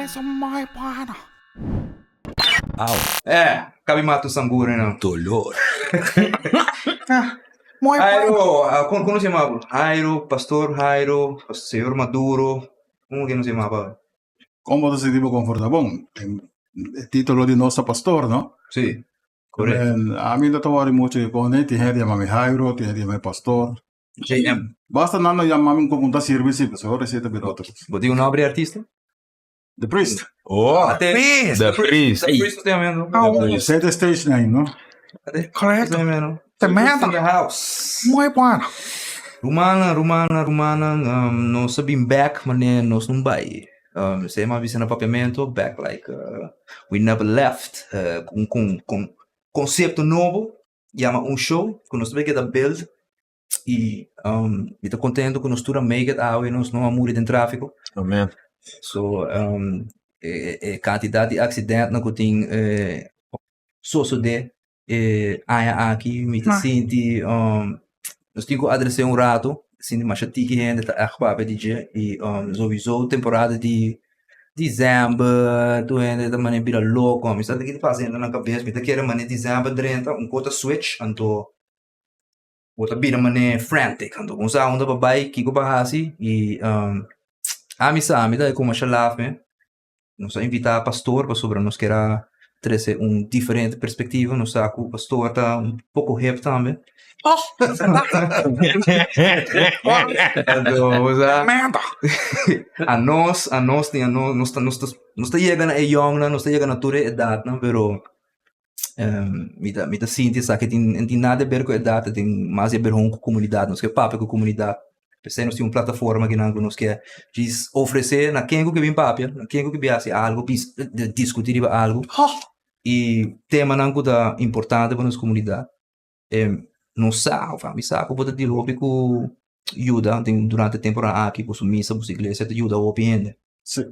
Eso muy bueno. Au. Eh, kabi mata un sangura no. Dolor. Muy bueno. Jairo, ah, ¿cómo, cómo se llamaba? Jairo, Pastor Jairo, Señor Maduro. ¿Cómo que no se llamaba? Kon bo ta sinti bo konfortabel? Bon, e título di nos ta pastor, no? Sí, correcto. En ami no ta wòri muchu di kon tin hende yama mi Jairo, tin hende yama mi pastor. JM. Basta nan no yama mi ku ta sirbi si, pasobra ora esei ta bira otro kos. Bo tin un nombre di artista? The Priest. Oh, Ate- The Priest. The Priest te llama. Esei ta stage name, no? Correcto. The Tremendo. in the house. Muy bueno. Rumannan, rumannan, rumannan, um, nos a bin back, mane nos no bai. Um, se ma bisa na papiamento, back like we never left. Con, con, con concepto nobo, yama un show, cu nos ta keda build. Y um, mi ta contento cu nos tur a make it awe, nos no a muri den trafico. Amen. So, um, e cantidad di accidentnan cu tin sosode e aña aki, mi ta sinti um, nos tin cu adres'é un rato, sinti masha tiki hende ta ègt papia di dje y um, sowieso temporada di december, tur hende ta mane bira loco, mi sa ta kiko ta pasa hende nan cabes, mi ta kere mane december drenta un cos ta switch, anto bo ta bira mane frantic, anto bo no sa unda pa bai, kiko pa hasi y um, ami sa, ami ta ku masha laf me. Nos a invitá pastor pasobra nos kier a trese un diferente perspektiva. Nos sa ku pastor ta un poko hip tambe. Anto bo sa, a nos, a nos tin a nos, nos ta nos ta nos ta yega na e yòngnan, nos ta yega na tur e edatnan, pero mi ta mi ta sinti esaki tin no tin nada di ber ku edat, e tin mas di ber hon ku komunidat. Nos ke papia ku komunidat. P'esei nos tin un plataforma akinan ku nos ke djis ofresé na ken ku ke bin papia, na ken ku ke bin hasi algu, bis diskutí riba algu i temanan ku ta importante pa nos komunidat. Nos sa òf ami sa ku bo ta dil hopi ku yuda den durante e temporada aki boso misa, boso iglesia ta yuda hopi hende.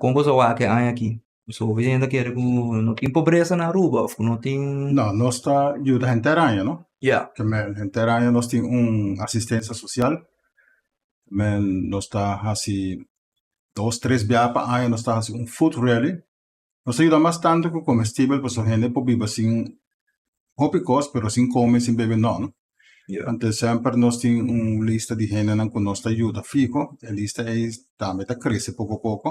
Kon boso a wak e aña aki? Boso hopi hende a kere ku no tin pobresa na Aruba òf ku no tin. No, nos ta yuda henter aña, no? Ya. Ke men henter aña nos tin un asistensia sosial. Men nos ta hasi dos, tres biaha pa aña nos ta hasi un food rally. Nos ta yuda mas tantu ku komestibel pasobra hende por biba sin hopi kos pero sin kome, sin bebe no, no? Anto semper nos tin un lista di hendenan ku nos ta yuda fiho. E lista ei tambe ta krese poko poko.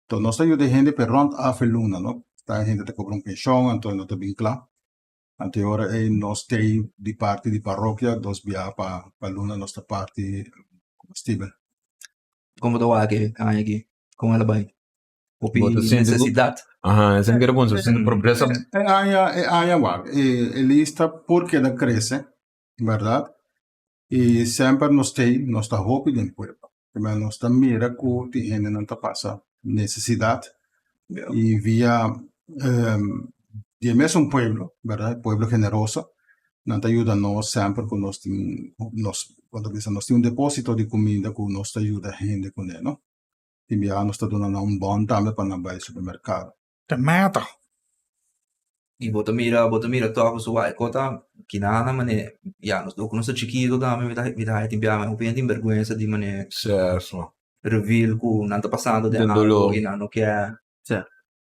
Anto nos ta yuda e hende per rònt af e luna, no? Ta hende ta kobra un penshon anto no ta bin kla. Anto e ora ei nos t'ei di parti di parokia dos biaha pa pa luna nos ta parti komestibel. Kon bo ta wak e aña aki? Kon el a bai? Hopi Bo ta sinti ku- nesesidat. Aha, esei mi kere puntra, sinti pobresa. E aña, e aña wak, e, e lista por keda krese, bèrdat? I semper nos t'ei, nos ta hopi den pueblo. Primer nos ta mira ku tin hendenan ta pasa nesesidat i via di e mesun pueblo, bèrdat? E pueblo generoso, nan ta yuda nos semper ku nos tin nos, bo ta bisa nos tin un deposito di kuminda ku nos ta yuda hende kuné, no? Tin biaha nos ta duna nan un bòn tambe pa nan bai supermerkado. Tomato. I bo ta mira, bo ta mira tòg ku su wak e kos ta kinana mane ya nos dor ku nos ta chikito tambe mi ta mi ta haya tin biaha hopi hende tin bèrgwensa di mane Sèrto. reveal ku nan ta pasando den Den algo doló. i nan no ke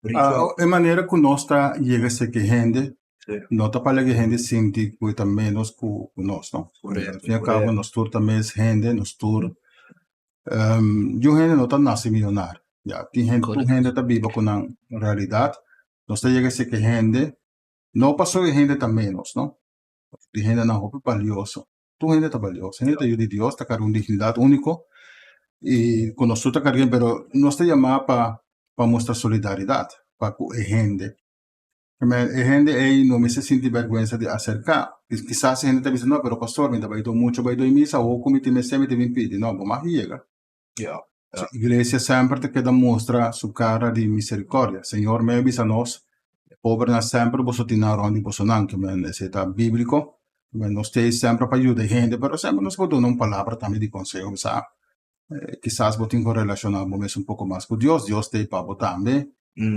reach out. E manera ku nos ta yega serka e hende Sí. no ta pa laga e hende sinti ku e ta ménos ku nos, no. Korekto, Al fin y al kabo korekto. nos tur ta mes hende, nos tur Niun hende no ta nace millonario. Ya, tin hende, tur hende ta biba cu nan realidad. Nos ta yega si cu hende, no pasobra e hende ta menos, no. Tin hendenan hopi balioso. Tur hende ta balioso. Hende ta yu di Dios, ta carga un dignidad unico y cu nos tur ta carga, pero nos ta yama pa pa mustra solidaridad pa cu e hende. E hende ei no mester sinti bèrgwensa di aserká. Kisas e hende ta bisa, No, pero pastor, mi ta bai dor muchu bai dor misa, awor ku mi tin mester mi ta bin pidi. No, bo mag yega. So, iglesia semper ta keda mustra su kara di miserikòrdia. Señor mes a bisa nos, E pobernan semper boso tin nan rònt di bosonan. Ke men esei ta bíbliko. Ke men nos t'ei semper pa yuda e hende, pero semper nos por duna un palabra tambe di konseho. Bisa, Kisas bo tin ku relashoná bo mes un poko mas ku Dios, Dios t'ei pa bo tambe.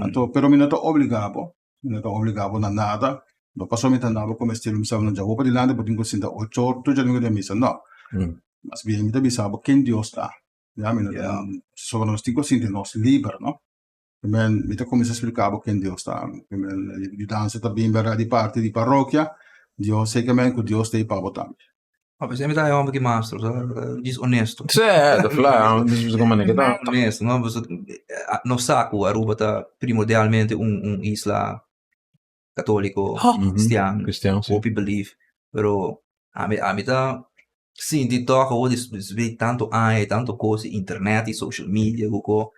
Anto, pero mi no ta obligá bo, mi no ta obligá bo na nada. No pasobra mi ta na bo ku mester mi bisa bo no dja bo padilanti bo tin ku sinta ocho or tur djadumingu den misa, no. Mas bien mi ta bisa bo ken Dios ta. Ya, mi no ta, pasobra nos tin ku sinti nos liber, no? Men, mi ta kuminsá splika bo ken Dios ta. Men, yudansa ta bin bèrdat di parti di parokia. Dios seki men ku Dios ta ei pa bo tambe. Ah, pues mi ta homber ki mastro, sa, djis honesto. Sí, ta fla, dus como manera ta. Honesto, no? Pues, nos sa ku Aruba ta primordialmente un un isla católico, cristian, Cristian, sí. hopi belief, pero ami ami ta sinti tòg awor despues di tantu aña y tantu kos di internet y social media ku ko,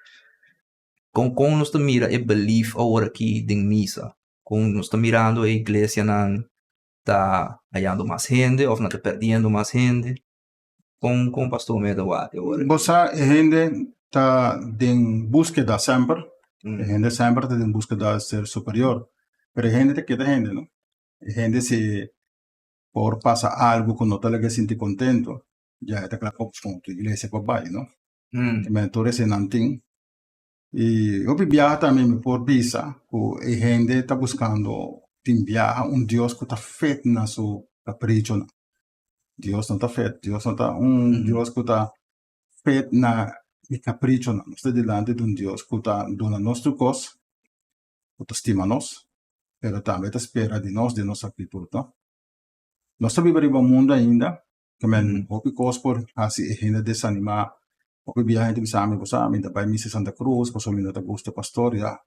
kon kon nos ta mira e belief awor aki den misa, kon nos ta mirando e iglesianan ta hayando mas hende of nan ta perdiendo mas hende, kon kon pastor mester wak awor? Bo sa e hende ta den búskeda semper, e hende semper ta den búskeda di ser superior, pero e hende ta keda hende no, e hende si por pasa algu ku no ta laga e sinti kontento ya e ta kla pa buska un otro iglesia pa bai no, tur eseinan tin. I hopi biaha tambe mi por bisa ku e hende ta buskando tin biaha un Dios ku ta fet na su kaprichonan. Dios no ta fet, Dios no ta un Dios ku ta fet na mi kaprichonan. Nos ta dilanti di un Dios ku ta duna nos tur kos, ku ta stima nos, pero tambe ta spera di nos, di nos aktitut, no. Nos ta biba riba mundu ainda Ke men hopi kos por hasi e hende desanimá. Hopi biaha hende bisa mi, bo sa mi ta bai misa Santa Cruz pasobra mi no ta gusta pastor. Ya,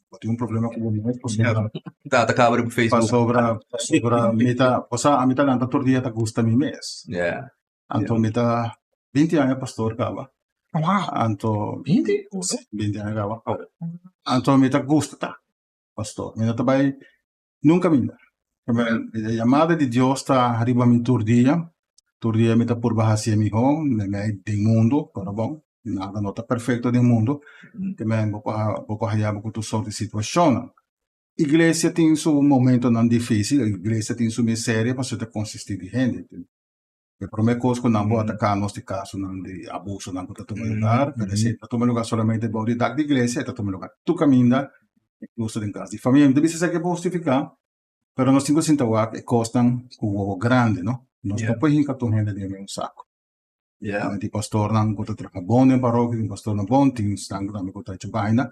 bo tin un problema ku bo mes pasobra. Ta ta kaba riba Facebook. Pasobra, pasobra mi ta, bo sa ami ta lanta tur dia ta gusta mi mes. Yeah. Anto mi ta 20 aña pastor kaba. Wow. Anto. 20? 20 aña kaba. Anto mi ta gusta ta pastor. Mi no ta bai Nunka mi E yamada di Dios ta riba mi tur dia. Tur dia mi ta purba hasi e mihó mei den mundu, pero bon, nada no ta perfekto den mundu. Te men bo por bo por haya bo ku tur sort di situashonnan. Iglesia tin su momentonan difísil, iglesia tin su miseria pasobra ta konsistí di hende. E promé kos ku nan por ataká nos di kasonan di abusonan ku ta tuma lugar, pero esei no ta tuma lugar solamente bou di dak di iglesia, e ta tuma lugar tur kaminda, inkluso den kas di famia. Mi ta bisa esaki pa hustifiká, pero nos tin ku sinta wak e kosnan ku wowo grandi, no? Nos no por hinka tur hende den e mesun saku. Tin pastornan ku ta traha bon den parokia, tin pastornan bon, tin esnan tambe ku ta hecho baina.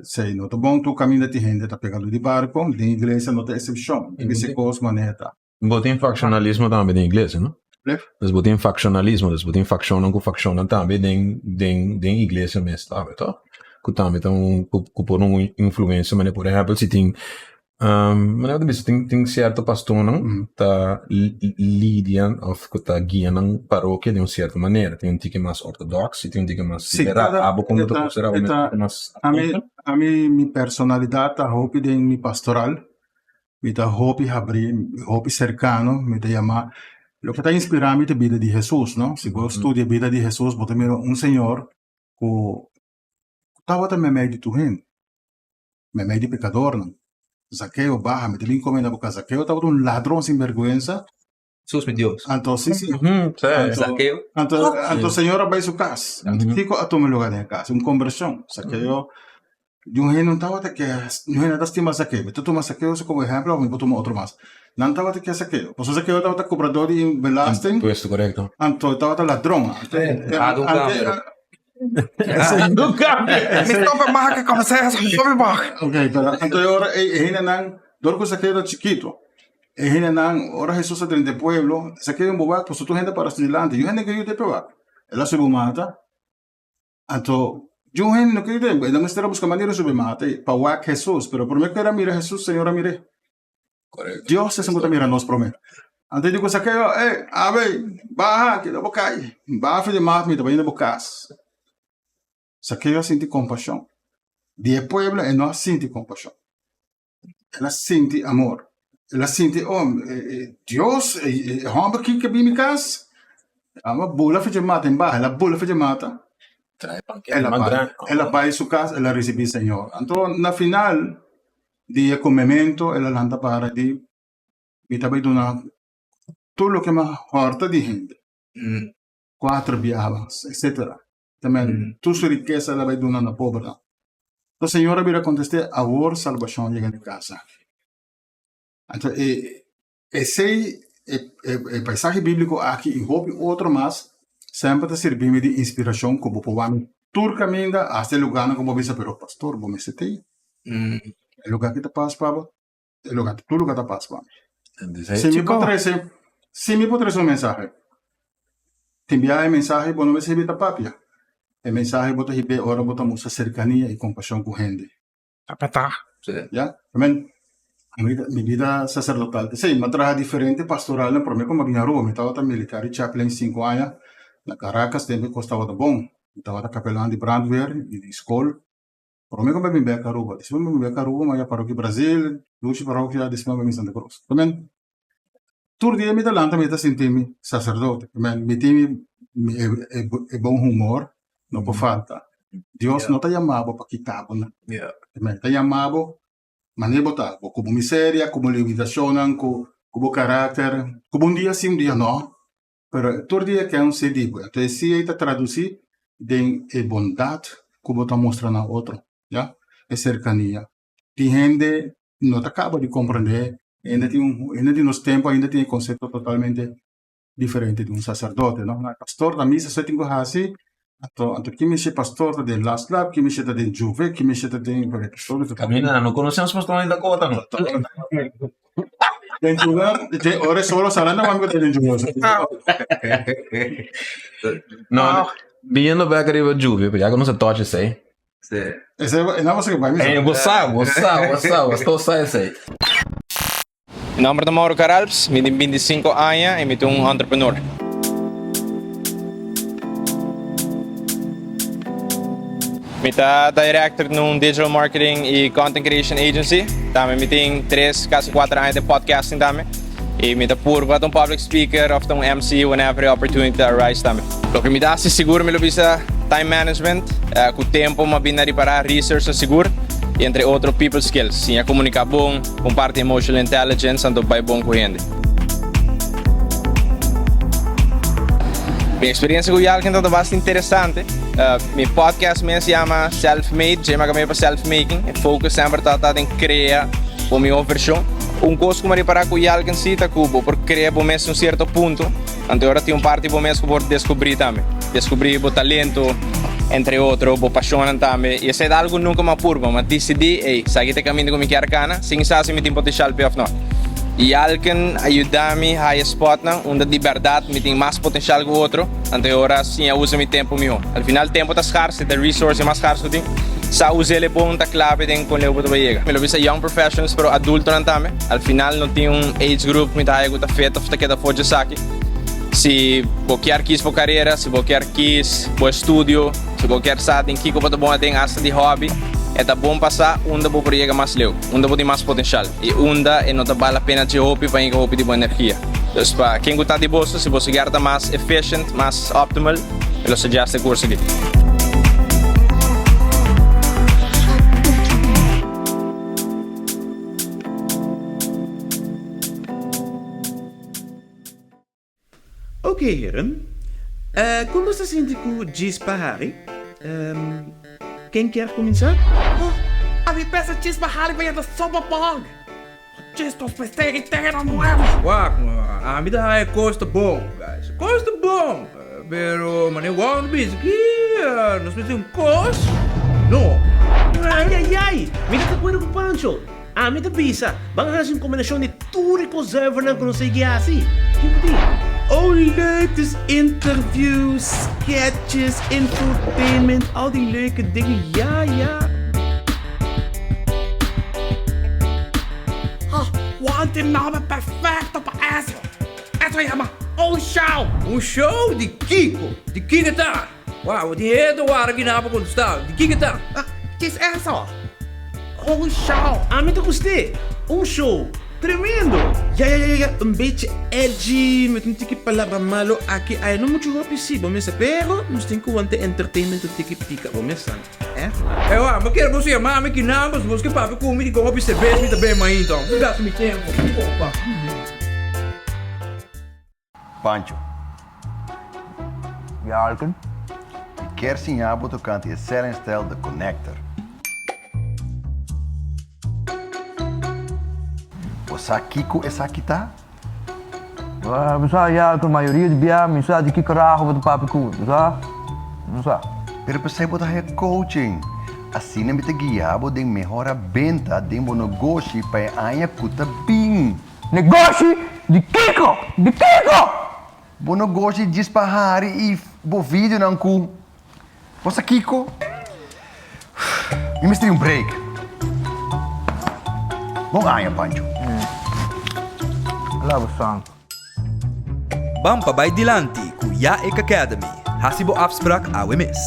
Esei no ta bon, tur kaminda tin hende ta pega lus di barko, den iglesia no ta eksepshon. Mi ta bisa e kos manera ta. Bo tin faccionalismo tambe den iglesia, no? Dus bo tin faccionalismo, dus bo tin faccionnan cu faccionnan tambe den den den iglesia mes tambe, toch? Cu tambe ta un cu por un influencia, manera por ehempel si tin manera bo ta bisa tin tin cierto pastornan ta lidia of cu ta guia nan parokia den un cierto manera, tin un tiki mas ortodox y tin un tiki mas liberal. Abo como ta considera bo mes mas Ami ami mi personalidad ta hopi den mi pastoral. Mi ta hopi habrí, hopi serkano, mi ta yama, loke ta inspirá mi ta bida di Hesus, no? Si bo studia bida di Hesus, bo ta mira un Señor ku tabata meimei di tur hende, meimei di pekadornan. Zakeo baha, mi ta bin kome na bo kas. Zakeo tabata un ladron sinbergwensa. Jesús mi Dios. Anto, sí, sí. Sí. Anto, Zaqueo. anto, anto Señor a bai su cas. Anto, kiko a tuma lugar den e cas? Un conversión. Zaqueo, di un hende no tabata ke, un hende ta stima Zaqueo. Mi ta tuma Zaqueo como ehemplo, of mi por tuma otro mas. Nan tabata ke Zaqueo. Pasobra Zaqueo tabata cobrador di belasting. Impuesto, correcto. Anto, e tabata ladron. Anto, Ah, un cambio. Un cambio. Mi stop maken conversatie. Stop maken. Ok, pero anto e ora e hendenan, dor ku Zaqueo ta chikito, E hendenan, ora Hesus a drenta e pueblo, Zakeo un bo wak, pasobra tur hende a para su dilanti. Yu hende ke yuda e pe wak. El a subi mata. Anto, yu hende no ke yuda e, el a mester a buska manera di subi mata pa wak Hesus. Pero prome ku el a mira Hesus, Señor a mir'é. Dios esun ku ta mira nos prome. Anto e di ku Zakeo, Ey, awe, baha, keda bo kai. Baha for di mat, mi ta bai na bo kas. Zakeo a sinti kompashon. Di e pueblo e no a sinti kompashon. El a sinti amor. El a sinti, oh, Dios, e homber ki ke bin mi kas, a bula fecha mata en baha, el a bula fecha mata. El a bai, el a bai su kas, el a risibí Señor. Anto na final di e komemento, el a lanta para di, mi ta bai duna tur loke mi a hòrta di hende, kuater biaha, etsetera. Tamen tur su rikesa el a bai duna na pobernan. Enton Señor a bira kontest'é, Awor salbashon a yega na e kas aki. Anto e esei e e paisahe bíbliko aki i hopi otro mas semper ta sirbi mi di inspirashon ku bo por wak mi. Tur kaminda, hasta e lugánan ku bo bisa, pero pastor, bo mester ta ei. E lugá ki ta pas pa bo, e lugá, tur lugá ta pas pa mi. Si mi por trese, si mi por trese un mensahe, tin biaha e mensahe bo no mester hiba ta papia. E mensahe bo ta hib'é ora bo ta mustra serkania i kompashon ku hende. Tapatá. Ya, amen. Mi, mi bida sacerdotal. Esei, mi a traha diferente pastoralnan promé ku mi a bini Aruba. Mi tabata military chaplain sinku aña na Caracas, tempu e kos tabata bon. Mi tabata kapelan di brandweer i di skol. Promé ku mi a bini bèk Aruba. Despues mi a bini bèk Aruba, mi a bai parokia Brazil, dushi parokia, despues mi a bini Santa Cruz. Amen. Tur dia mi ta lanta mi ta sinti mi sacerdote. Amen. Mi tin mi e, e, e bon humor no por falta. Dios no ta yama bo pa kita bo na. Amen. Ta yama bo manera bo ta, bo ku bo miseria, ku bo limitacionnan, ku ku bo karakter, ku bo un dia si un dia no. Pero tur dia ke un si di bo. Entonces si ei ta traduci den e bondad ku bo ta mustra na otro, ya. E cercania. Tin hende no ta kaba di komprendé, hende tin un hende di nos tempu ainda tin e konsepto totalmente diferente di un saserdote, no. Na pastor ta misa so e tin ku hasi, anto anto ki mishi pastor ta den Last Lap, ki mishi ta den Juve, ki mishi ta den porque pastor mester ta Kaminda no konosé nos pastor ni Dakota no. Den Juve, te ora e solo sala no mami ku ta den Juve. No, biniendo bek riba Juve, ya ku nos a touch esei. Sí. Ese e no cosa que bai misa. Eh, bo sa, bo sa, bo sa, bo sto sa esei. Mi nomber ta Mauro Caralps, mi tin 25 aña y mi ta un entrepreneur. Mi ta director di un digital marketing y content creation agency. Tambe mi tin tres, casi cuater aña den podcasting tambe. Y mi ta purba ta un public speaker of ta un MC whenever e opportunity ta arise tambe. Loke mi ta haci sigur mi lo bisa time management, cu tempo mi a bin na ripara research na sigur y entre otro people skills, siña comunica bon, comparti emotional intelligence anto bay bon cu hende. Mi experiencia cu Yalken tabata basta interesante. Mi podcast mes yama Self Made, dje mi a cambia pa Self Making. E focus semper tabata den crea bo mihor version. Un kos ku mi a ripará ku Yalken sí ta ku bo por krea bo mes un sierto punto, anto e ora tin un parti di bo mes ku bo por deskubrí tambe. Deskubrí bo talento, entre otro, bo pashonnan tambe. I esei ta algu ku nunka mi a purba. Mi a disidí, ey, esaki ta e kaminda ku mi kier kana, sin sa si mi tin potenshal p'e òf no. Yalken a yuda mi haya spòtnan unda di bèrdat mi tin mas potenshal ku otro, anto e ora siña usa mi tempu mihó. Al final tempu ta skars, e ta e resource mas skars ku tin. Sa us'el e bon ta clave den con leu bo ta bay yega. Mi lo bisa young professionals pero adultonan tambe. Al final no tin un age group mi ta haya cu ta fit of ta keda for djesaki. Si bo kier kies bo carera, si bo kier kies bo estudio, si bo kier sa den kico bo ta bon aden hasta di hobby, e ta bon pa sa unda bo por yega mas leu, unda bo tin mas potencial y unda e no ta bal la pena dje hopi pa hinca hopi di bo energia. Dus pa ken cu ta di boso, si boso kier ta mas efficient, mas optimal, Mi lo suggest e curso aki. Oké heren, kon boso ta sinti ku djis pa hari? Ken kier kuminsá? Oh, a mi pensa djis pa hari pa yanta sopa pog. Djis nos mester e tera nuevo. Wak, ami ta haña kos ta bon, guys. Kos ta bon, pero manera wou no bisa ki nos mester un kos no. Ai ai ai! Mi ta di akuerdo ku Pancho. Ami ta bisa, ban hasi un kombinashon di tur e kos zuivernan ku nos a yegi hasi. Ki bo tin? Oh leuk! Dus interviews, sketches, infotainment, al die leuke dingen. Ja ja! Ha, want e nòmber perfecto pa eso. Eso yama un show. Un show? Di kiko? Di kiko ta? Wou, bo tin hende wara kina pa kontestá. Di kiko ta? Ah, kis eso? Un show. Ami ta gust'é. Un show. Tremendo! Ya, ya, ya, ya, un bechi edgy, met un tiki palabra malo aki aya. No muchu hopi sí, bo mester, pero nos tin ku wanta entertainment un tiki pika, bo mester. Ewa, bo kere boso yama mi ki nan, boso ke papia ku mi di kon hopi serbes mi ta bebe mainta. Mi gasta mi tempu. Opa. Pancho. Yalken. Mi kier siña bo tokante e selling style The Connector. Bo sa kiko esaki ta? Mi sa Yalken, mayoria di bia mi sa di ki karaho bo ta papia ku mi. Bo sa? Mi sa. Pero p'esei bo ta haña coaching. Asina mi ta guia bo den mehora benta den bo negoshi pa e aña ku ta bin. Negoshi di kiko? Di kiko? Bo negoshi djis pa hari i bo videonan ku Bo sa kiko? Mi mester di un break. Bon aña, Pancho. Love song. Ban pa bai dilanti ku Yaek Academy. Hasi bo afsprak awe mes.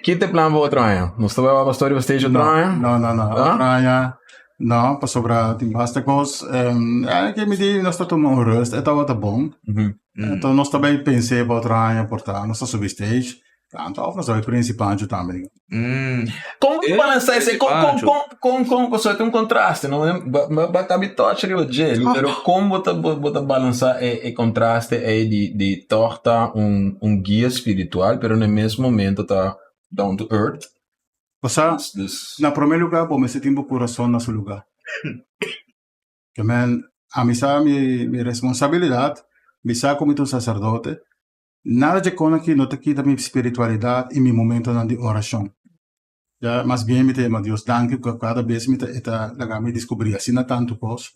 Ki ta e plan pa otro aña? Nos ta bai wak pastor riba stage otro aña? No, no, no. Otro aña no, pasobra tin basta kos. Ke mi di nos ta tuma un rust, e tabata bon. Enton nos ta bai pens'é pa otro aña por ta nos ta subi stage, tanto òf nos ta bai Prince Pancho tambe. Kon bo ta balansa esei? Kon, kon, kon, kon, kon, pasobra tin un kontraste, no? Bo a kabi touch riba dje, pero kon bo ta, bo ta balansa e, e kontraste ei di, di tòg ta un, un guia spiritual, pero na e mes momento ta down to earth? Pasá, Dus. na promé lugá bo mester tin bo kurason na su lugá. Ke men, ami sa mi, mi responsabilidat, mi sa ku mi ta un saserdote, Nada dje kon aki no ta kita mi spiritualidad i mi momentonan di orashon. Ya, mas bien mi ta yama Dios danki ku kada bes mi ta e ta laga mi diskubrí asina tantu kos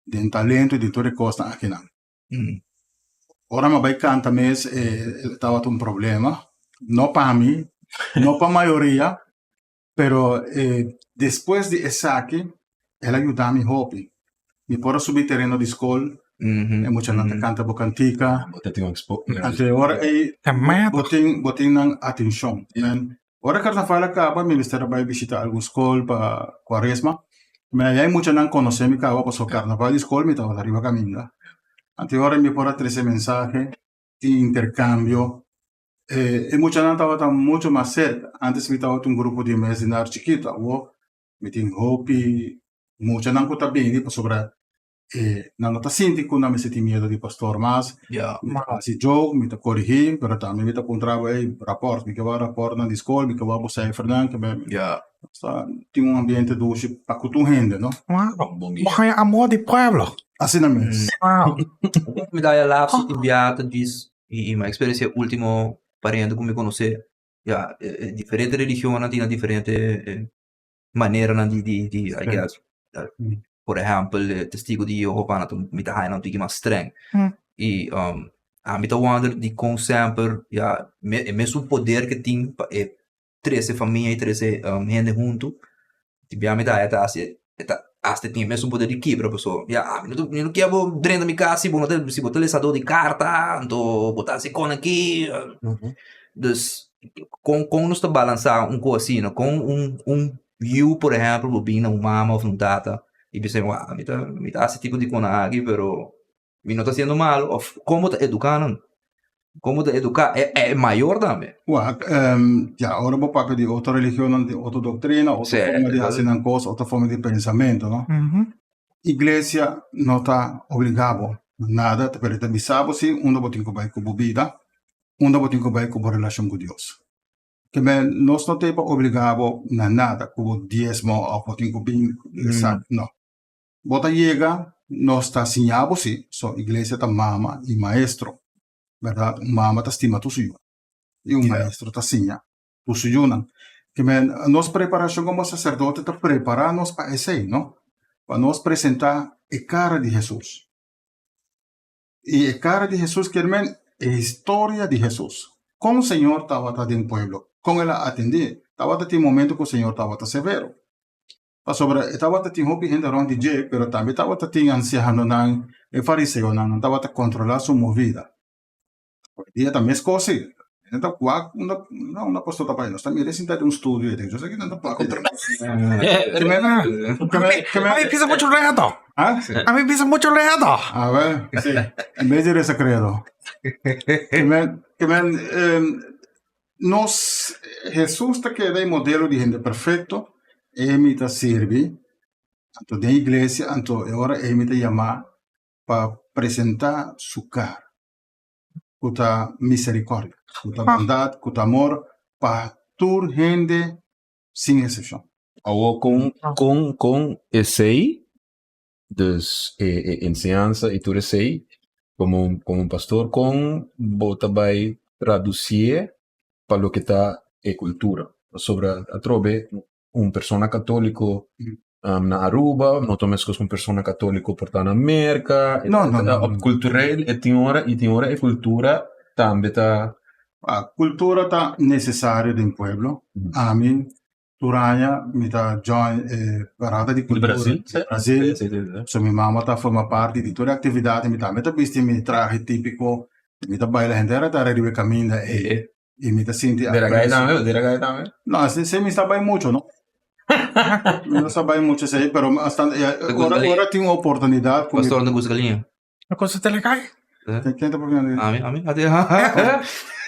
den talento i den tur e kosnan akinan. Ora mi a bai kanta mes e tabata un problema, no pa mi, no pa mayoria, Pero despues di esaki el a yuda mi hopi. Mi por a subi tereno di skol, e muchanan ta kanta bo kantika. Anto e ora ei bo tin bo tin nan atenshon. Ora karnaval a kaba mi mester a bai bishita algun skol pa kuaresma. Mi a e muchanan konosé mi kaba pasobra karnaval di skol mi tabata riba kaminda. Anto e ora mi por a trese mensahe, tin interkambio. E muchanan tabata mucho mas serka. Antes mi tabata un grupo di mes di nar chikito, awor mi tin hopi muchanan ku ta bini pasobra e nan no ta sinti ku nan mester tin miedu di pastor mas. Mi ta hasi joke, mi ta korigí, pero tambe mi ta puntra bo, ey, rapòrt, mi ke wak rapòrtnan di skol, mi ke wak bo seifernan, ke mi ta tin un ambiente dushi pa ku tur hende, no? Bo haña amor di pueblo. Asina mes. Mi ta haya lapso di biaha ta djis I mi a experiencia e ultimo pariente ku mi konosé, ya e diferente religionnan tin nan diferente maneranan di di di I guess por ehèmpel e testigo di Jehová nan ta mi ta haña nan un tiki mas streng i ami ta wonder dikon semper ya e mesun poder ke tin pa e trese famia i trese hende huntu di bia mi ta haya ta hasi e ta hasta tin e mesun poder di kibra pasobra ya ami no ta mi no kier bo drenta mi kas si bo no ta si bo ta lesador di karta anto bo ta hasi kon aki dus kon kon nos ta balansa un kos asina kon un un yu por ehempel bo bin na un mama of un tata i bisa wak mi ta mi ta hasi tipo di kos aki pero Mi no ta haciendo malo of con bo ta educa nan? Con bo ta educa e, e mayor tambe? Wak, ya, ora bo papia di otro religionnan tin otro doctrina, otro Sí, forma di haci nan cos, otro forma di pensamento, no? Iglesia no ta obliga bo na nada, pero e ta bisa bo si unda bo tin cu bay cu bo bida, unda bo tin cu bay cu bo relacion cu Dios. Ke men nos no ta pa obliga bo na nada, cu bo diesmo of bo tin cu bin esaki, no. Bo ta yega, nos ta siña bo si, so iglesia ta mama i maestro, bèrdat? Un mama ta stima tur su yu i un maestro ta siña tur su yunan. Ke men nos preparashon komo saserdote ta prepará nos pa esei, no? Pa nos presentá e kara di Hesus. I e kara di Hesus kier men e historia di Hesus. Kon Señor tabata den pueblo, kon el a atendé. Tabata tin momento ku Señor tabata severo. Pasobra e tabata tin hopi hende rònt di dje, pero tambe tabata tin ansianonan, e fariseonan, nan tabata kontrolá su movida. Hoy dia ta meskos si. Hende ta wak unda unda pastor ta bai. Nos ta mira e sinta den un studio ei den. Yo sa ki nan ta papia. A mi pisa mucho reto. A mi pisa mucho reto. A ber, si. En bes di resa credo. Ke men, ke men, Nos Hesus ta keda e modelo di hende perfekto, e mi ta sirbi anto den iglesia, anto e ora ei mi ta yamá pa presentá su kara, ku ta miserikòrdia, ku ta bondat, ku ta amor pa tur hende sin eksepshon. Awor kon kon kon esei, dus e e enseñansa i tur esei. Komo komo un pastor kon bo ta bai tradusié pa loke ta e kultura? Pasobra atrobe un persona katóliko na Aruba no ta meskos ku un persona katóliko por ta na Merka. No, no, no. Op kultureel e tin ora i tin ora e kultura tambe ta. Kultura ta nesesario den pueblo. Ami Tur aña mi ta join e parada di cultura di Brasil. So mi mama ta forma parti di tur e actividad. Mi tambe ta bisti mi trahe tipico. Mi ta baila henter a tara riba e caminda ey. Y mi ta sinti Dera gai tambe? Dera gai tambe? No, esey mi sa bay mucho no. Mi no sa bay mucho esey, pero ora ora tin un oportunidad. Pastor no gusta galiña. No cosa te le cae. Ken ta papiando ahí? Ami, ami. Ate.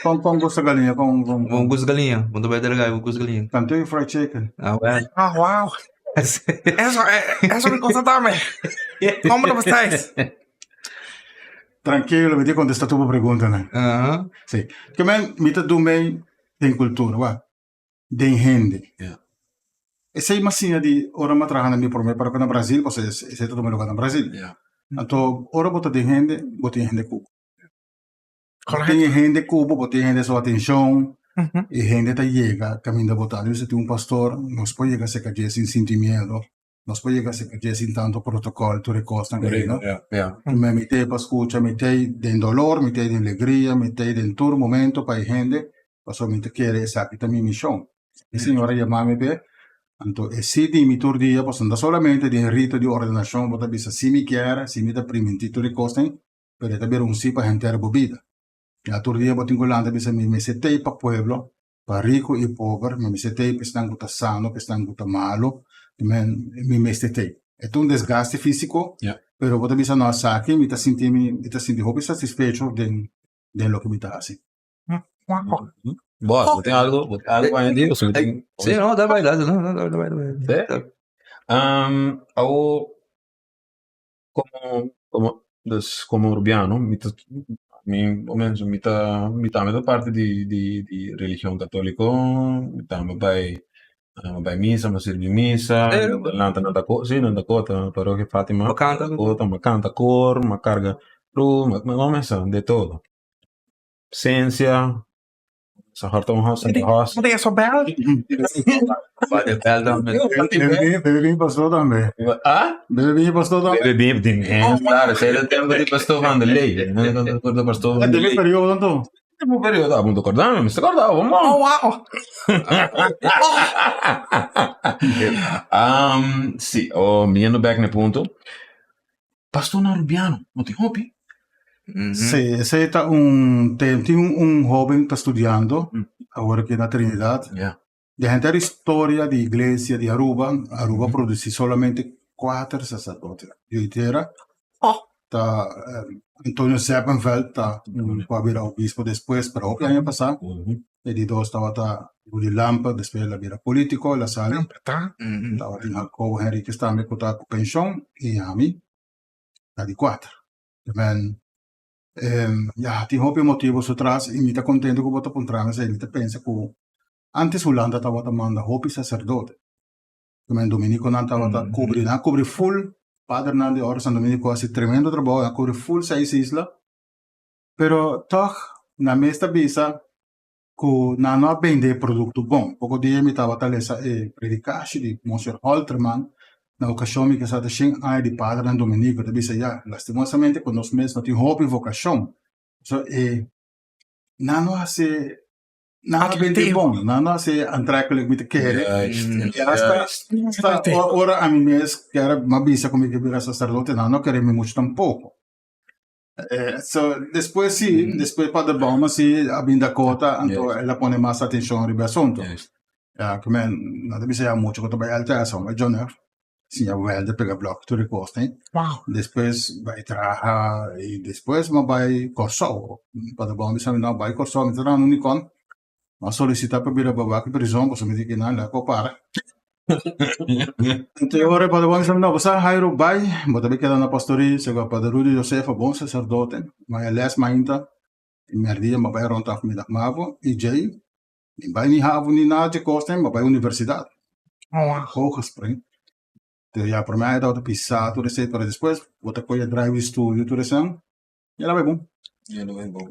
Kon kon gusta galiña? Kon kon. Bon gusta galiña. Bon ta bai delegai bon gusta galiña. Kentucky Fried Chicken. Ah, bueno. Ah, wow. Eso, eso mi cosa tambe. Como no estáis? Tranquilo, mi ta contesta tur bo preguntanan. Aha. Sí. Ke men mi ta dun mei den cultura, wak. Den hende. Ja. Esei m'a siña di ora m'a traha na mi prome parrokia na Brasil, pasobra esei ta tuma lugar na Brasil. Ja. Anto ora bo ta den hende, bo tin hende ku bo. Bo tin e hende ku bo, bo tin e hende su atenshon, e hende ta yega kaminda bo ta. Nos tin un pastor, nos por yega serka dje sin sinti miedo, nos por yega serka dje sin tanto protokòl, tur e kosnan ei, no? Ja, ja. Mi mi t'ei pa skucha, mi t'ei den dolor, mi t'ei den legria, mi t'ei den tur momento pa e hende, pasobra mi ta kere esaki ta mi mishon. E Señor a yama mi p'e, anto e si di mi tur dia, pasobra no ta solamente den rito di ordenashon bo ta bisa si mi kier, si mi ta primintí tur e kosnan, pero e ta bira un si pa henter bo bida. Ya tur dia bo tin ku lanta bisa mi mester t'ei pa pueblo, pa riku i pober, mi mester t'ei pa esnan ku ta sano, pa esnan ku ta malu, mi mester t'ei. E ta un desgaste físiko, pero bo ta bisa no esaki mi ta sinti mi, mi ta sinti hopi satisfecho den den loke mi ta hasi. Boss, bo tin algo, bo tin algo pa añadi? Of mi tin? Sí, no, da bai, da, no, da bai, da bai. Sí? Awo como como dus como Rubiano mi ta mi o menos mi ta mi tambe ta parti di di di religion catolico mi tambe bai bai misa mi sirbi misa mi lanta na Dakota si na Dakota parokia Fatima Bo canta? Dakota mi canta koor mi carga cruz mi mesa de todo sensia Sa horta un hos, un hos. Bo ta eso bel? Bate bel tambe. Bebe bin pastor tambe. Ah? Bebe bin pastor tambe. Bebe bin, di mens, claro. Esei ta tempo di pastor Van der Ley. No pastor Van der Ley. periodo anto? Tempo periodo, ah, bo ta corda mi, mi sta corda, bo Oh, wow. Um, si, oh, mi yendo back na e punto. Pastor na Rubiano, no tin hopi. Sí, esei ta un tem. Tin un, un hoben ta studiando awor aki na Trinidad. Ja. Di henter historia di iglesia di Aruba, Aruba a produci solamente kuater sacerdote. Di tera ta Antonio Zeppenveld ta un ku a bira obispo despues, pero hopi aña pasá. E di dos tabata Rudy Lampe, despues el a bira politico, el a sali. Tabatin Jacobo Henriquez tambe ku ta ku penshon i ami ta di kuater. Men, ya, tin hopi motibo su tras i mi ta kontento ku bo ta puntra mi esei. Mi ta pensa ku antes Hulanda tabata manda hopi saserdote. Men dominikonan tabata kubri, nan a kubri ful, padernan di Orde San Dominiko a hasi tremendo trabou, nan a kubri ful seis isla. Pero tòg nan mes ta bisa ku nan no a bende e produkto bon. Poko dia mi tabata lesa e predikashi di Monseñor Holterman na okashon mi ke sa ta shen aña di Padernan Dominiko. Ta bisa ya, lastimosamente ku nos mes no tin hopi vokashon. So e nan no hasi nan a bende bon, nan no hasi aantrekkelijk mi ta kere. I hasta hasta ora ami mes kier a bisa ku mi ke bira saserdote nan no kere mi muchu tampoko. So despues si, despues Pader Bouwman si a bin Dakota, anto el a pone mas atencion riba e asunto. Ya, ku men no ta bisa ya mucho ku ta bai LTS, bai John F. Siña welder, pega blok, tur e kosnan. Despues bai traha i despues mi a bai Kòrsou. Pader Bouwman bisa mi, no, bai Kòrsou, mi ta traha na Unicon. Mi a solisitá pa bira babá ku prizon pasobra mi di kinan lei por para. Anto e ora Pader Juan bisa mi, no, bo sa Jairo bai, bo ta bai keda na pastorí, segun Pader Rudy Josefa, bon saserdote, mi a lès mainta i mèrdia mi a bai rònt afmiddag mavo i djei mi bai ni havo ni nada dje kosnan, mi a bai universidat, Hoogespring. Te ya promé aña tabata pisá tur esei, pero despues bo ta kohe drive di studio tur esnan. E la bai bon. E la bai bon.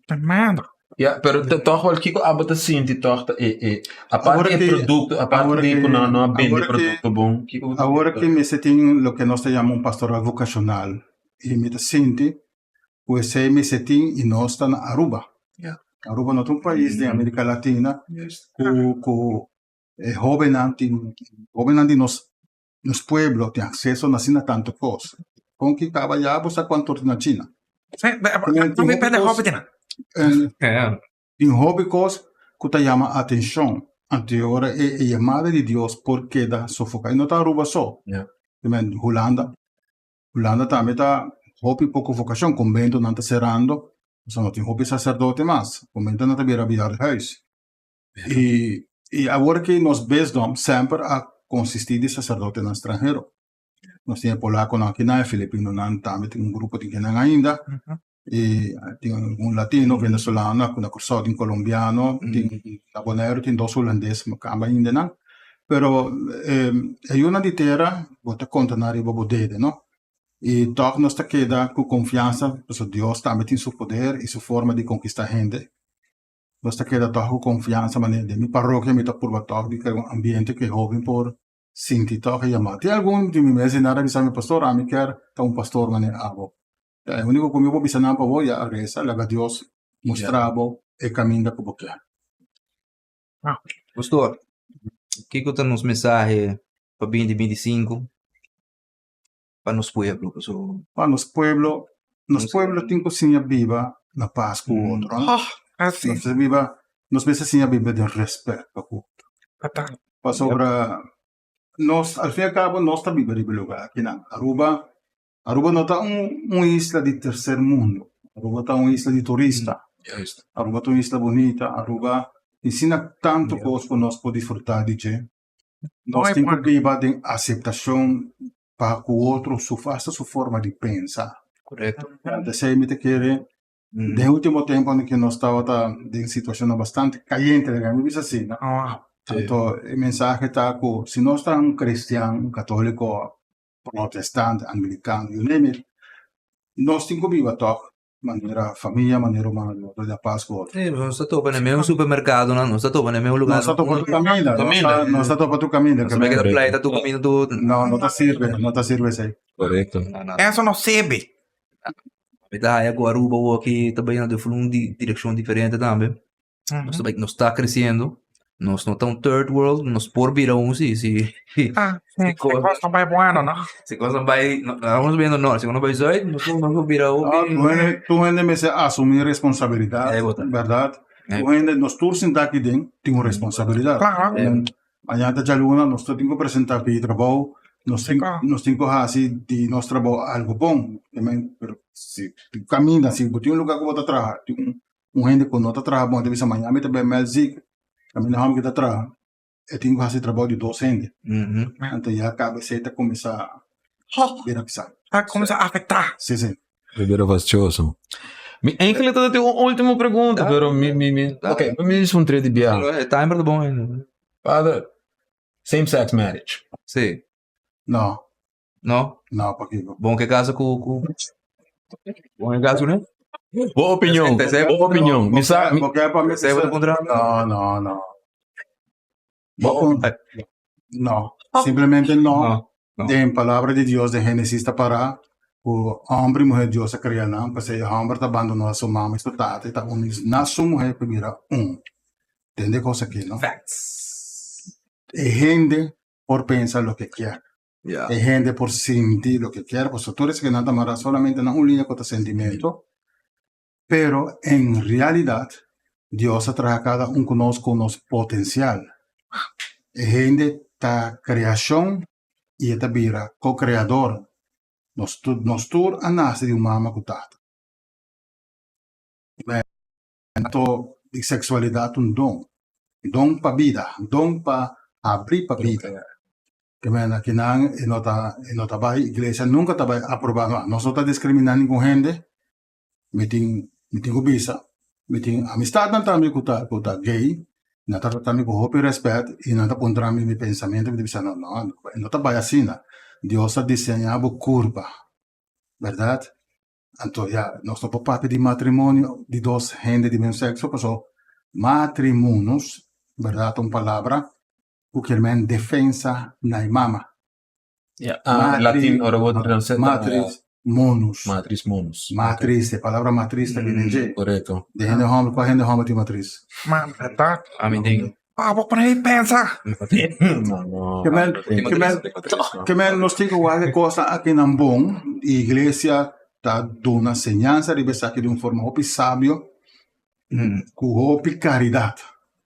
Tremendo. Ja, pero toch wel kiko abo ta sinti toch ta e e aparte di e produkto, aparte di ku nan no a bende produkto bon, kiko bo ta Awor aki mester tin loke nos ta yama un pastoral vokashonal i mi ta sinti ku esei mester tin i nos ta na Aruba. Aruba no ta un pais den Amerika Latina ku ku e hobennan tin hobennan di nos Nos pueblo tin acceso na asina tanto cos. Con ki caba ya bo sa cuanto tin na China. Tin hopi cos cu ta yama atencion. Anto e ora e yamada di Dios por keda sofoca. Y no ta Aruba so. Hulanda. Hulanda tambe ta hopi poco vocacion. Conventonan ta cerando. Pasobra no tin hopi sacerdote mas. Conventonan ta bira bejaardenhuis. I i awor ki nos bisdom semper a konsistí di saserdotenan stranhero. Nos tin e polakonan akinan, e filipinonan tambe tin un grupo di kinan ainda, i tin algun latino, venezolano, ku na Kòrsou tin kolombiano, tin na Boneiru tin dos hulandes kamba ainda nan. Pero e yunan di tera bo ta konta nan riba bo dede no. I tòg nos ta keda ku konfiansa pasobra Dios tambe tin su poder i su forma di konkistá hende. Nos ta keda tòg ku konfiansa manera den mi parokia mi ta purba tòg di krea un ambiente ku e hóben por sinti tòg e yamá. Tin algun di mi mes di nan a bisa mi, Pastor, ami kier ta un pastor manera abo. Ta e úniko ku mi por bisa nan pa bo, ya resa, laga Dios mustra bo e kaminda ku bo kier. Pastor, kiko ta nos mensahe pa binti 25? pa nos pueblo paso. Pa nos pueblo, nos pueblo tin ku siña biba na pas ku otro. Nos mester biba, nos mester siña biba den respet pa ku otro. Pasobra nos al fin y al cabo nos ta biba riba e lugar akinan. Aruba, Aruba no ta un un isla di tercer mundo, Aruba ta un isla di turista. Aruba ta un isla bunita, Aruba tin asina tantu kos ku nos por disfruta di dje. Nos tin ku biba den aseptashon pa ku otro su hasta su forma di pensa. Korekto. Esei mi ta kere den ultimo temponan ku nos tabata den situashonnan bastante kayente, laga mi bisa asina. Anto e mensahe ta ku si nos ta un kristian, un katoliko, protestant, anglikano, you name it, nos tin ku biba tòg Manera famia, manera humano di otro dia pas ku otro. Sí, nos ta topa na e mesun supermerkadonan, nos ta topa na e mesun lugar. Nos ta topa tur kaminda, nos ta topa tur kaminda. Nos ta keda pleita tur kaminda tur. No, no ta sirbi, no ta sirbi esei. Korekto. Eso no sirbi. Mi ta haya ku Aruba awor aki ta bai na un direkshon diferente tambe. Nos ta bai, nos ta creciendo, nos no ta un third world, nos por bira un si, si. Ah, si cos no bai bueno, no? Si cos no bai, no, nos viendo no, si cos no bai zuid, nos por bira un. Ah, tur hende, tur hende mester asumí responsabilidad, berdad? Tur hende, nos tur sinta aki den tin un responsabilidad. Claro. Mañana ta djaluna, nos tur tin ku presentá pidi trabou, nos tin, nos tin ku hasi di nos trabou algu bon. Pero si kaminda, si bo tin un lugá ku bo ta traha, tin un Un hende ku no ta traha bon ta bisa mañana mi ta bai mel zik, kaminda hòmber ki ta traha e tin ku hasi trabou di dos hende. Anto ya kaba esei ta kuminsá bira pisá. Ta kuminsá afektá. Si, si. Ta bira fastioso. Mi eigenlijk ta tin un ultimo pregunta, pero mi mi mi ok, mi bisa un tres di biaha. E timer ta bon ainda. Pader, same sex marriage. Si. No. No? No, pakiko. Bon ke kasa ku ku Bon ke kasa ku Bo opinion, bo opinion. Mi sa mi Bo ke pa mi No, no, no. Bo No, simplemente no. Den palabra di Dios den Genesis ta para ku homber i muher Dios a krea nan, p'esei e homber ta bandona su mama i su tata i ta uni na su muher pa bira un. Tende e kos aki, no? E hende por pensa loke kier. Yeah. E hende por sinti loke kier, pasobra tur esaki nan ta mara solamente na un liña ku ta sentimento. Pero en realidad Dios a traha kada un ku nos ku nos potensial. E hende ta kreashon i e ta bira ko-kreador. Nos tur, nos tur a nase di un mama ku tata. Anto di sexualidad un don, don pa bida, don pa abri pa bida. Ke men akinan e no ta e no ta bai iglesia nunca ta bai aproba no, nos no ta discrimina ningun hende, mi tin mi tin ku bisa mi tin amistadnan tambe ku ta ku ta gay, nan ta trata mi ku hopi respet i nan ta puntra mi mi pensamiento mi ta bisa no no e no ta bai asina, Dios a diseña bo curpa, berdad? Anto ya, nos no por papia di matrimonio di dos hende di mismo sexo, paso matrimunus, berdad, ta un palabra ku kier men defensa na e mama. Ya, ah, latin ora bo translate Matris monus. Matris monus. Matris, e palabra matris ta bini dje. Korekto. Di hende homber, kua hende homber tin matris? Man, berdad. Ami tin. Ah, bo pone ahí pensa. No, no. Ke men, ke men, ke men nos tin ku wak e kosnan akinan bon. Iglesia ta duna señansa riba esaki di un forma hopi sabio, ku hopi karidat.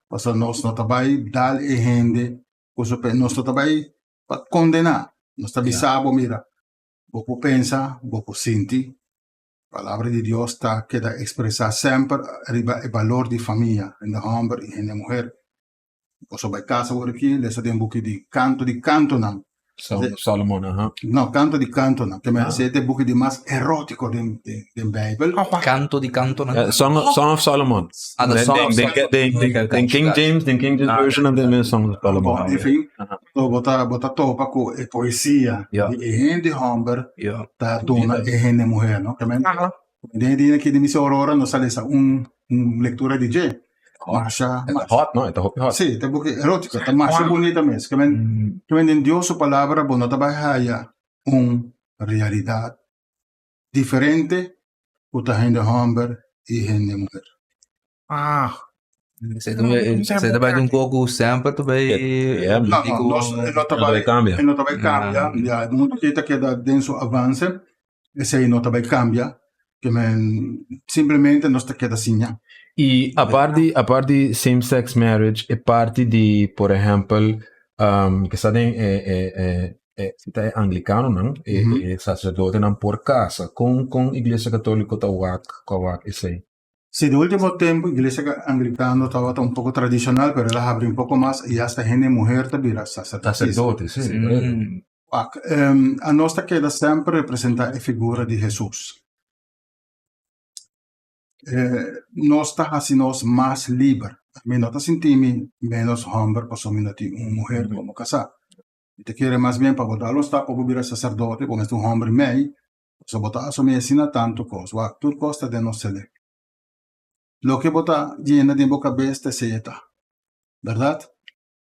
Pasobra nos no ta bai dal e hende ku su pe, nos no ta bai pa kondená. Nos ta bisa bo, mira, bo por pensa, bo por sinti. Palabra di Dios ta keda ekspresá semper riba e balor di famia, hende hòmber i hende muher. Boso bai kasa awor aki, lesa den buki di Kanto di Kantonan. Song of Solomon, aha. No, Kanto di Kantonan. Te men esei ta e buki di mas erótiko den den Beibel. Kanto di Kantonan? Song Song of Solomon. Ah, the Song of Solomon. Den den den King James, den King James Version nan den Song of Solomon. Bon, enfin, bo ta bo ta topa ku e poesia di e hende hòmber ta duna e hende muher, no? Te men den e dia aki di Misa Aurora nos a lesa un un lektura di dje. Masha, E ta hot, no? E ta hopi hot. Sí, ta buki erótiko, ta masha bunita mes. Ke men ke men den Dios su palabra bo no ta bai haya un realidat diferente ku ta hende hòmber i hende muher. Ah. Esei ta bai un koko semper ta bai Yeah. No, no, nos, e no ta bai cambia. E no ta bai cambia. Ja, e mundo aki ta keda den su avance. Esei no ta bai cambia. Ke men simplemente nos ta keda siña. I apart di apart di same sex marriage e parti di por ehempel um, ke sa den e e e e si ta e anglicanonan e e sacerdotenan por casa kon kon iglesia catolico ta wak ta wak esei? Si, de ultimo tempo iglesia anglicano tabata un poco tradicional pero el a habri un poco mas y hasta hende muher ta bira sacerdote. Sacerdote, si. Wak, anos ta keda semper representa e figura di Hesus. Nos ta haci nos mas liber. Mi no ta sinti mi menos homber pasobra mi no tin un muher como casa. Mi ta kere mas bien pa bo dal un stap pa bo bira sacerdote, bo mester un homber mei Pasobra bo ta asumí asina tantu kos. Wak, tur kos ta den nos sele. Loke bo ta yena den bo kabes ta esei e ta. Bèrdat?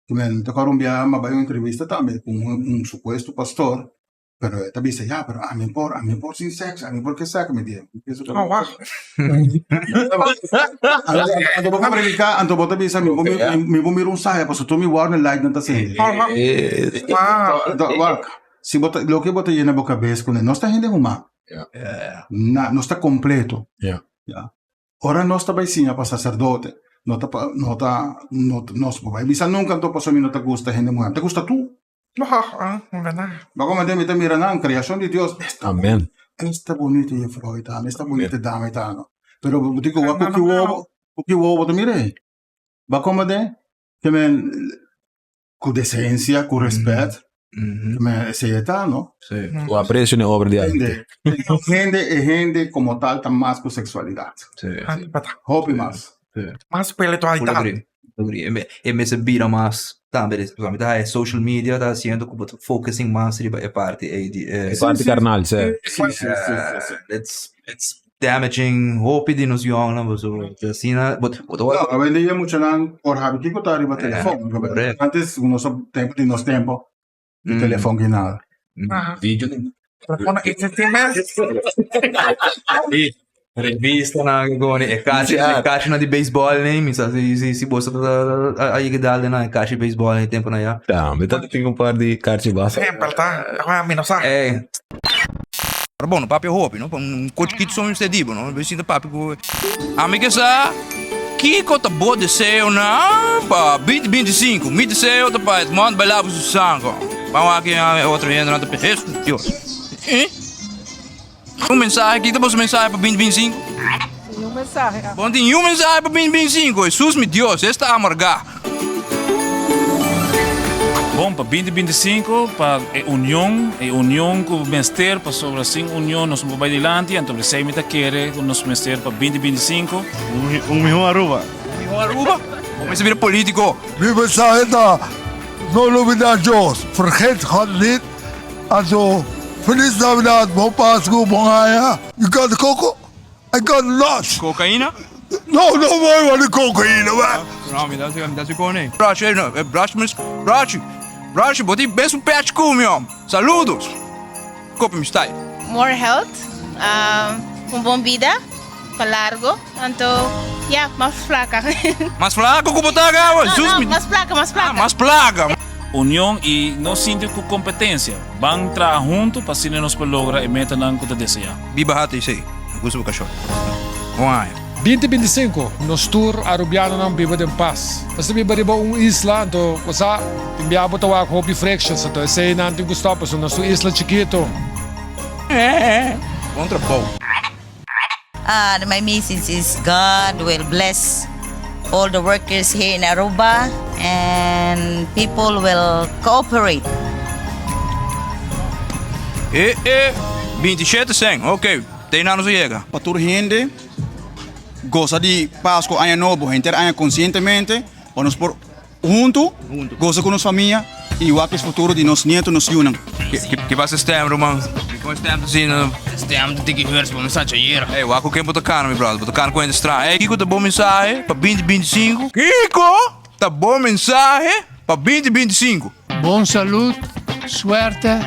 Ku mi ta kòrda un biaha mi a bai un entrevista tambe ku un supuesto pastor, pero e ta bisa, ya, pero ami por, ami por sin sèks, ami por ke sèks. Mi di, Anto bo ta prediká, anto bo ta bisa mi mi por mira un saya pasobra tur mi wòrdu light nan ta sende. Wak, Si bo ta, loke bo ta yena bo kabes kuné, nos ta hende humano. Na, nos ta kompleto. Ya. Ora nos ta bai siña pa saserdote, no ta pa, no ta, no, nos por bai bisa nunka anto pasobra mi no ta gusta hende muhé. Mi ta gusta tur. Bo komprende? Mi ta mira nan, kreashon di Dios, esta, Amen. esta bonito jefrou ei ta, esta bonito dama ei ta no. Pero bo tin ku wak ku ki wowo, ku ki wowo bo ta mira ei. Bo komprende? Ke men. Ku desensia, ku respet, me esei e ta, no? Sí. Ku apresio n'e obra di arte. Hende, e hende komo tal ta mas ku seksualidat. Sí. Hopi mas. Sí. Mas spiritualidat. Full agree. Full agree. E mester bira mas tambe, pasobra mi ta haya social media ta hasiendo ku bo ta focusing mas riba e parti ei di e. E parti karnal, sí. Sí, sí, sí, sí. It's, it's Damaging hopi di nos yongnan pasobra ta asina bo ta bo ta No, awendia muchanan por habi kiko ta riba telefon. Correcto. Antes nos tempo di nos tempo di telefon ki nada. Video Telefono existi mes. Revistanan ke koni e kachi e kachinan di beisbòl nei mi sa si si si boso ta a yega dal den nan e kachi beisbòl den e temponan ya. Tambe ta tin un par di karchi basa. Semper ta, mi no sa. Pero bon, no papia hopi, no? Un ko chikito so mi mester di bo, no? Bo sinta papia ku Ami ke sa kiko ta bo deseonan pa binti binti sinku. Mi deseo ta pa Edmond bai laba su sango. Ban wak e otro hendenan ta pensa, Hesus Dios! Eh? Un mensahe, kiko ta boso mensahe pa binti binti sinku? Niun mensahe. Bo no tin niun mensahe pa binti binti sinku? Hesus mi Dios, esta amargá. Bon, pa binti binti sinku, pa e union, e union ku mester, pasobra sin union nos no por bai dilanti, anto p'esei mi ta kere ku nos mester pa binti binti sinku. Un mihó Aruba. Un mihó Aruba? Bo mester bira politico. Mi mensahe ta, no lubida Dios, vergeet God niet, anto. Feliz Navidad, bon Pascu, bon aña. You got the coco? I got lots. Cocaína? No, no voy a de cocaína, man. No, mi ta mi ta si kone. Brush, eh, no, brush, mis, brush. Brush, bo tin bes un patch ku mi, hom. Saludos. Copy mi style. More health, un bon bida pa largo, anto ya, mas flaca. Mas flaco ku bo ta awe? No, no, mas placa, mas placa. Ah, mas placa. Union y no sinti cu competencia. Ban traha hunto pa asina nos por logra e metanan cu ta desea. Biba HTC, gusto bo cachor. Bon aña. Binti 25, nos tur Arubianonan biba den pas. Nos ta biba riba un isla, anto bo sa, tin bia bo ta wak hopi frictions, anto esei nan tin cu stop, pasobra nos ta un isla chikito. Bon trabou. Uh, my message is God will bless all the workers here in Aruba and people will cooperate. Eh, eh, 27 cent, ok, te na nos yega. Pa tur hende goza di Pasco, Aña Nobo, henter aña conscientemente, pa nos por Huntu, gosa ku nos famia i wak es futuro di nos nieto, nos yunan. Ki basa stem, ruman? Kon stem ta asina? Stem ta tiki hers pa mi sa chayera. Ey, wak ku ken bo ta kana, mi brother. Bo ta kana ku hende straño. Ey, kiko ta bo mensahe pa binti binti sinku? Kiko ta bo mensahe pa binti binti sinku? Bon salud, suerte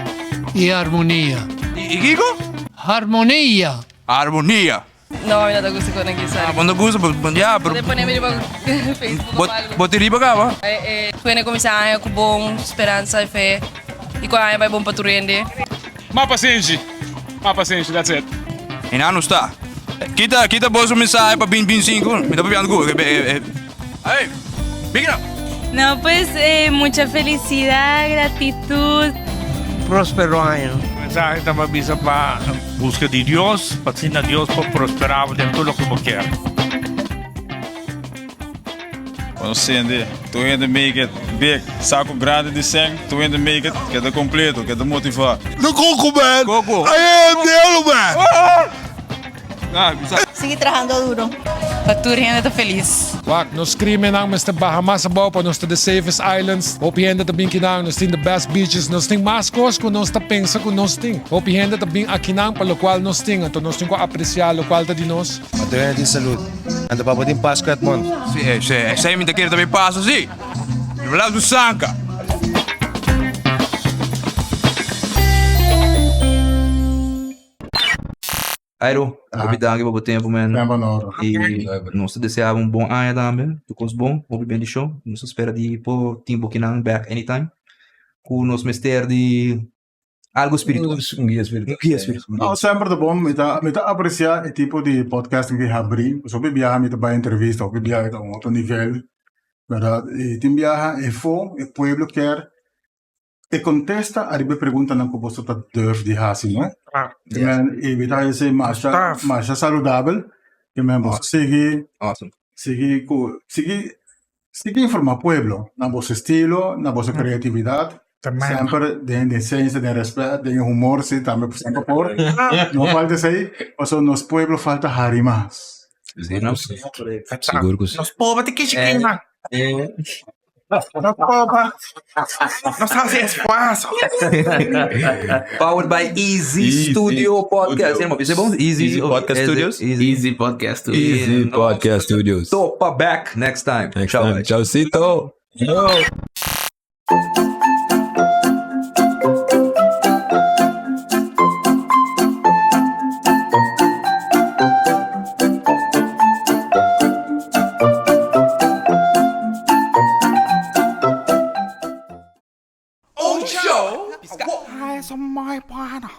i harmonia. I kiko? Harmonia! Harmonia! No, mi no ta gusta con aki, sorry. Ah, bo no gusta, bo, bo, ya, pero... Bo te pone mi riba Facebook bo, of algo. Bo te riba caba? Eh, eh, Puede cuminsa aña cu bon speransa y fe. Y cu aña bay bon pa tur hende. Ma pasenshi, ma pasenshi, that's it. Y nan no sta. Kita, kita boso mensahe pa bin bin sinku. Mi ta papiando cu, eh, eh, Hey, bigna. No, pues eh, mucha felicidad, gratitud. Prospero aña. Mensahe ta pa bisa pa buska di Dios, pa asina Dios por prospera bo den tur loke bo kier. Bueno sende, tur hende make it big. Saco grandi di seng, tur hende make it, keda completo, keda motiva. The Coco Man! Coco. I am the yellow man! Sigui trahando duro. Pa tur hende ta felis. Wak, nos crimennan mester baha mas abou pa nos ta the safest islands. Hopi hende ta bin kinan, nos tin the best beaches, nos tin mas cos cu nos ta pensa cu nos tin. Hopi hende ta bin akinan pa locual nos tin, anto nos tin cu aprecia locual ta di nos. Pa tur hende tin salud. Anto pa bo tin pas cu Edmond. Si, si, esei mi ta kere tambe pasa si. Riba su sanka. Airo, hopi danki pa bo tempu man. Tempu na ora. I nos ta desea bo un bon aña tambe, tur kos bon, hopi bendishon. Nos ta spera di por tin bo kinan bek anytime ku nos mester di algu spiritual. Un guia spiritual. Un guia spiritual. No, semper ta bon. Mi ta mi ta aprecia e tipo di podcasting ki habri. Pasobra hopi biaha mi ta bai entrevista, hopi biaha ta un otro nivel, berdad? I tin biaha e fo, e pueblo kier E kontesta ariba e preguntanan ku boso ta durf di hasi, no? Ke men i mi ta hasi masha masha saludabel. Ke men boso sigui sigui ku sigui sigui informa pueblo na boso estilo, na boso kreatividat. Semper den desensia, den respet, den humor si tambe semper por. No falta esei, pasobra nos pueblo falta hari mas. Sigur ku si. Nos pober ta kishi kima. No poba. Nos hasi esfuerzo. Powered by Easy, Easy Studio Podcast. Studios. Easy, bom? Easy, Easy Podcast Studios. Easy Podcast Studios. Easy Podcast Studios. Topa back next time. Next Ciao, time. guys. Chaucito. Yo. Un show. Pisca. Ay, eso muy bueno.